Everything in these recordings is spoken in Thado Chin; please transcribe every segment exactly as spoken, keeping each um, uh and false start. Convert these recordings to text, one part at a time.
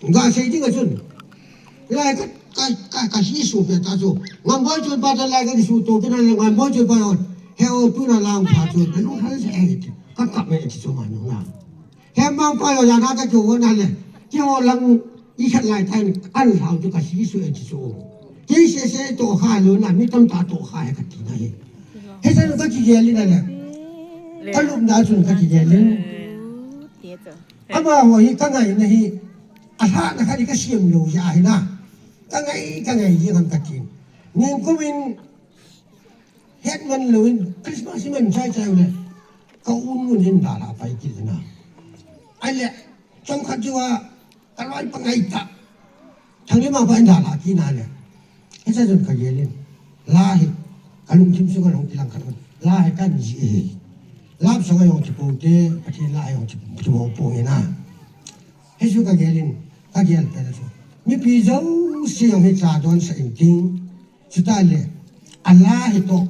Ga sei ding a chun. Lai ka, ka, ka, ka hi su pe ta chu. Ngamboi chu pa ta lai ka su to kina le ngamboi chu pa. He o tu na lang pa chu. Ka lung hal se ai ti. Ka ka me ti chu ma nu na. He mang pa yo ya na ka chu na le. Ki ho lang i khat lai tai an hlau chu ka hi su e ti chu. Ki se se to kha lu na mi tam ta to kha he ka ti na he. He sa ka ki ye li na le. Ka lu na chun ka ki ye li. Ama ho hi ka ngai na hi, a lhahna khat hi ka siam lou jeh a hi na. Ka ngai, ka ngai jing ham ka tin. Ningkum in het man lou in, Christmas hi man chai chai u le. Ka un un hin dalha pai kit na. Ahile, chomkhat jou a, ka loi pa ngai ta. Thangnim mangpa in dalha kit na le. Hiche chun ka gel in. La hi, ka lungthim sunga hung kilang khat un. La hi kan ji e. Love song a jong kipo te, Pathen la a jong kipo, kipo po e na. Hichu ka gel in, ka gel pen a chu. Mipi jouse jong hi cha don sah in ting. Chutah le, a la hi toh,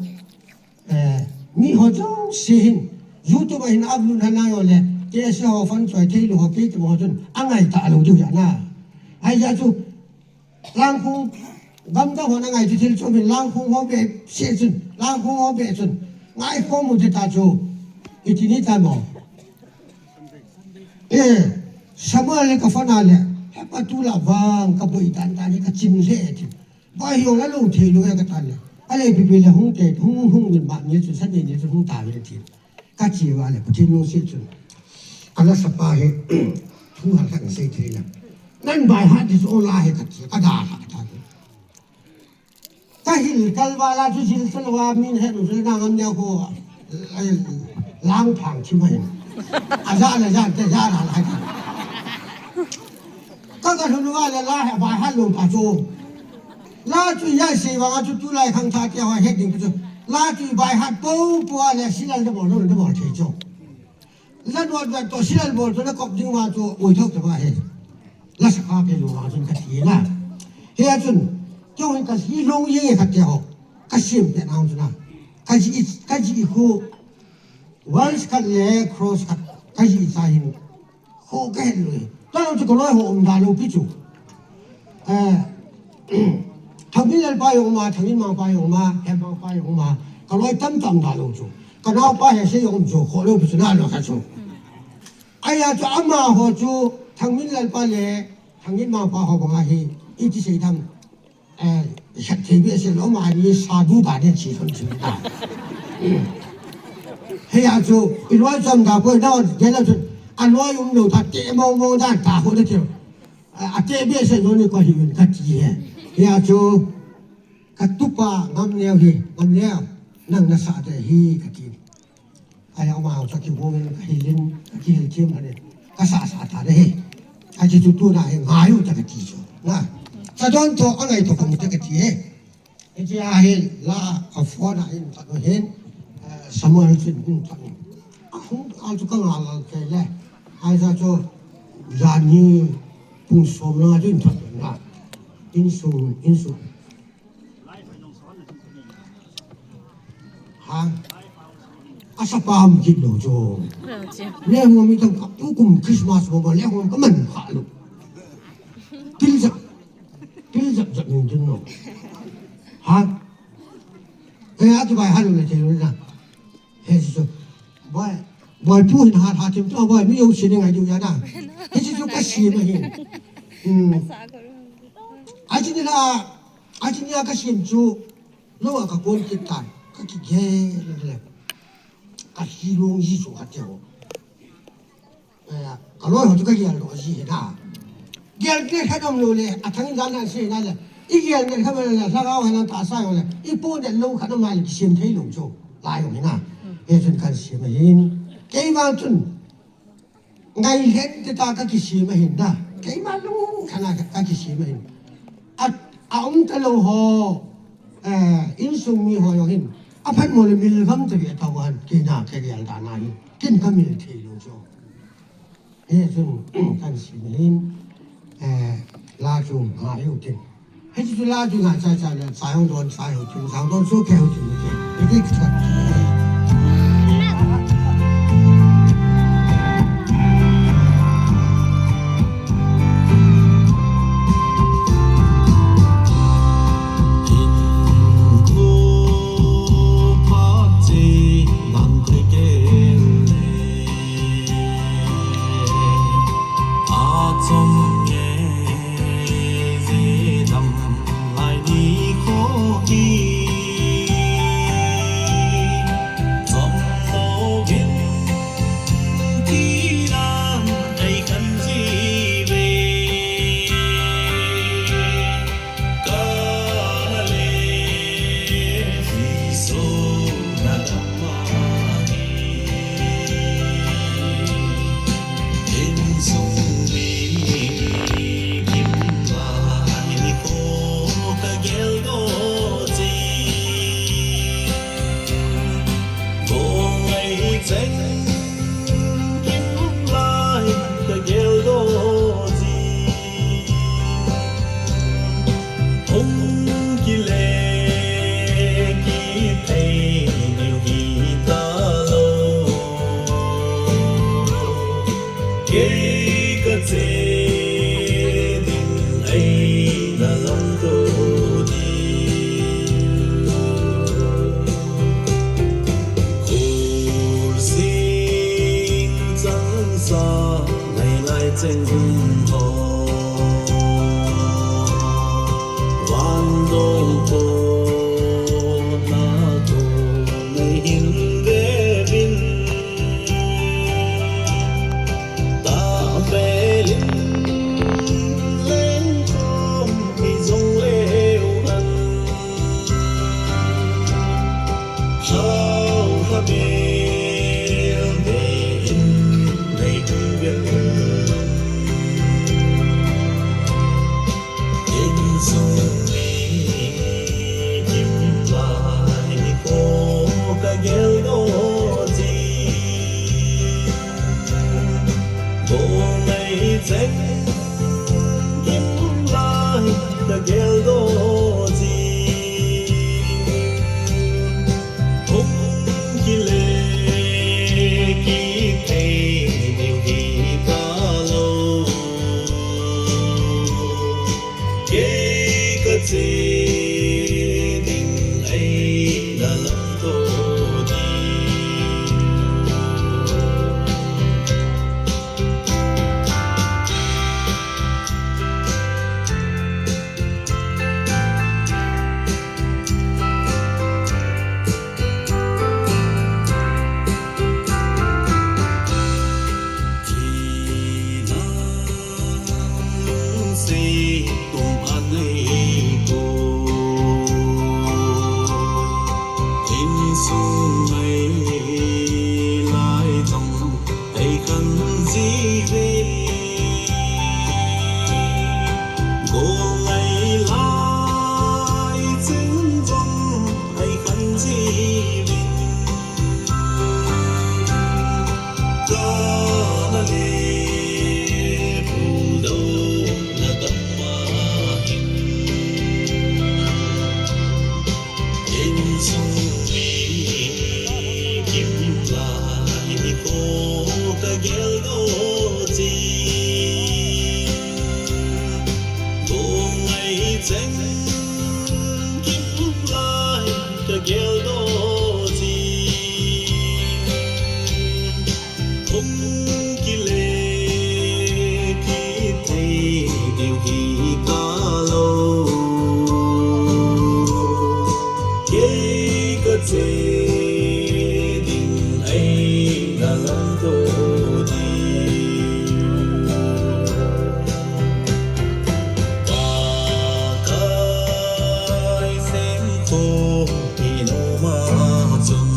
eh, mi ho jouse hin, YouTube a hin upload hana jong le, K S A ho fan choi thei lou ho, kei ti ho chun, a ngai ta lou diu ahi na. Ahijeh chu, Langkhong, gamdang hon a ngai chu thil chom hin Langkhong ho be se chun, Langkhong ho be chun, ngai khom u te ta chu, iti ni ta mo. Eh, Samuel le ka phone a le, he pa tu la vang ka boi dan dan hi ka chim le ti. Ba hi jong la lo thei lo e ka tan le. A le pi pi le hung te, hung hung min ba ni chu sa ni ni chu hung ta ve ti. Ka chi va le, Pathen lungset chun. A la sapa hi, thu hal khat sei thei la. Nan by heart this all a he ka chi, ka dalha ka tan. Ka hil kal va la chu jil sel va min he nu sel na ngam nia ko. Ai, lang phang chi mai. A ja la ja, te ja la la. Ka ka lhun uva le la he by heart lou ta chu. La chu ya sei vang a chu tulai khangthah te ho het ding chu. La chu by heart po po a le silal de bol de bol thei chu. La nuat va to silal bol to na kop ding va chu oi thok ta va he. La sa kha pe lou va chun ka ti na. Hia chun, kei hin ka hi long ye khat te ho. Ka siam pe na chu na. Ka ji, ka ji khu. Once khat le cross khat, ka ji cha hin. Ho ka het lou e. Tah chu ka loi ho um da lou pi chu. Eh, Thangminlal pa jong um a, Thangminmang pa jong um a, Hemang pa jong um a. Ka loi tam tam da lou chu. Ka nao pa he se jong um chu, kho lou pi chu na lou kha chu. Ahia chu ama ho chu, Thangminlal pa le, Thangminmang pa ho bang a hi, iti sei dam. Eh, sat thei behseh lou, ama ni sadhu ba ne chi lhon chi ta. Hia chu, i loi chom da poi na, de la chu, a loi um lou ta te mong mong dan ta ho na ti. A, a te behseh lou ni ko hi un ka ti he. Hia chu, ka tupa Ngamneo hi, Ngamneo, nang na sa de hi ka ti. Ai, ama ho chu kihou in ka hil in, ka kihil thim lhon in, ka sa sa ta na hi. Ahi chu tuna hi ngai u ta ka ti chu. Na. Cha don to, a ngai to ka mu ta ka ti hi. Hiche a hi la ka phone a hin thot u hin, eh, Samuel chun hin thot u. A hung a chu ka ngal lal kei le. Ahi cha chu jan hi pung som langa chu hin thot u na. Insung, insung. Ha? Asa pa um kit lou chu. Lengho mi tam ka tu kum Christmas mo ba lengho ka man kha lou. Pil jap. Pil jap jap min dun lou. Ha? Eh, a tu bai ha lou le te lou na. He chu. Bai. Bai pu hin ha ha tim tu bai mi yo si ni ngai diu ya na. He chu ka si ma hin. Hmm. A chi ni la. A chi ni a ka sim chu. Lou a ka kon kit tan, ka kigel le. Ka hi long ji chu ka ti ho. Eh, ka loi ho chu ka gel lou ji he da. Gel ne kha dom lou le, a thang dan dan se na le. I gel ne kha le, la ga wa na ta sa yo le. I po de lou kha dom le, ki sim thei lou chu. La yo na. He chun kan sim hin. Kei ma chun. Ngai lhen te ta ka kisem ahin na. Keima lungkham a ka kisem ahin. A, a um talou ho, eh, insung mi ho jong hin. Aphat mo le mil gam te ve ta wan, kei na ka gel dan a hin. Ken ka mil thei lou chu. He chun, kan sim hin, eh, la chu ngai u tin. Hichu la chu ngai cha cha le, sa jong don, sa jong tin, sa don so ke ho tin ke. Ke ke cha. Che ding eina lamto ding. Khul sing chang sa ngai lai cheng ho. Van dong ko na ko nei hin ve vin. Ta melin leng khom hi jong leu han. Hau ha mel me in nei tu vel. Insung mi kim lai ni ko ka gel do ji. Bong ngai cheng kim lai ka gel do ji. Hung kile kithei ding hi ta lo. Kei ka che ding eina lamto ding. Thina lungset tum anei ko. Insung ngai lai jong ei khan ji ve. Gol ngai lai cheng jong ei khan ji ve. Kana le puldo na dam ma hin. Insung mi kim lai ni ko ka gel do ji. Bong ngai cheng kim lai ka gel do ji. Hung kile kithei ding hi ta lo. Kei ka che ding eina lamto ding. Pakai seng ko ino ma chun.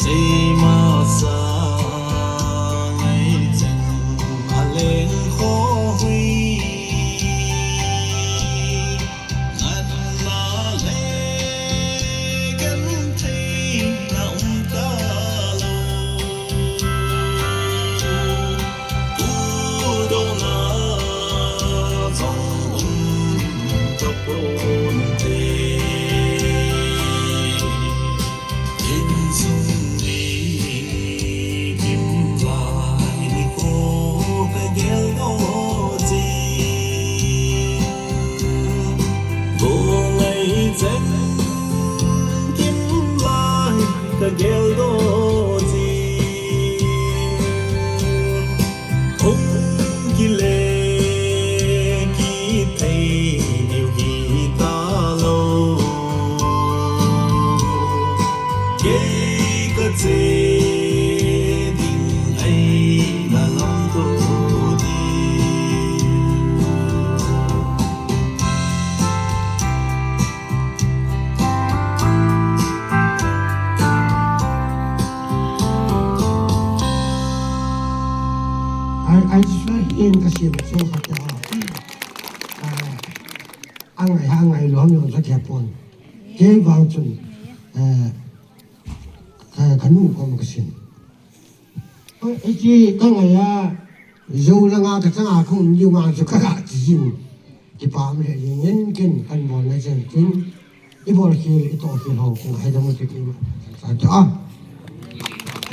Che masa ngai cheng a leng kho hui. Natna le gentheina um ta lo. Puldona jong um ta pon te. Insung mi kim lai ni ko ka gel do ji. Bong ngai cheng kim lai ka gel do ji. Hung kile kithei ding hi ta lo. Kei ka che ding eina lamto ding. Ai, ai, swa hin ka sim so khat a. Ah, angai, angai lo ham yong sa khe pon. Kei vang chun, eh, ka, ka nu kom ka sim. Oi, ei chi ka ngai a, zo la nga ka changa ka um diu nga chu ka ga chi jin. Kipah le jing in ken kan bol na chen chen. I bol khel, i to khel ho ko hai dam ti ki ma. Sa ta.